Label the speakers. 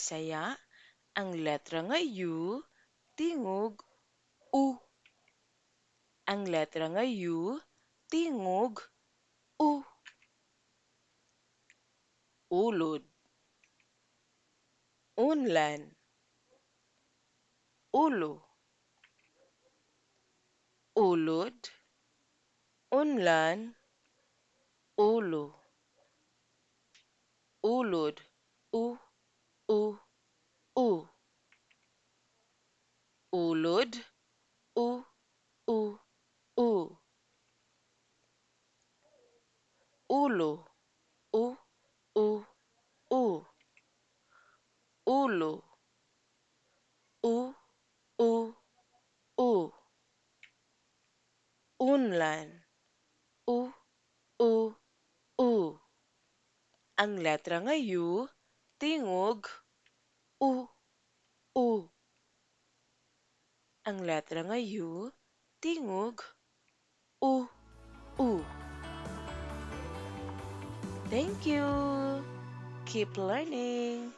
Speaker 1: Bisaya, ang letra nga U tingog U. Ang letra nga U tingog U. Ulod, unlan, ulo. Ulod, unlan, ulo. Ulod, u, u, u. Ulod, u, u, u. Ulo, u, u, u. Ulo, u, u, u. Unlan, u, u, u. Ang letra nga U, tingog U, U. Ang letra nga U, tingog U, U. Thank you! Keep learning!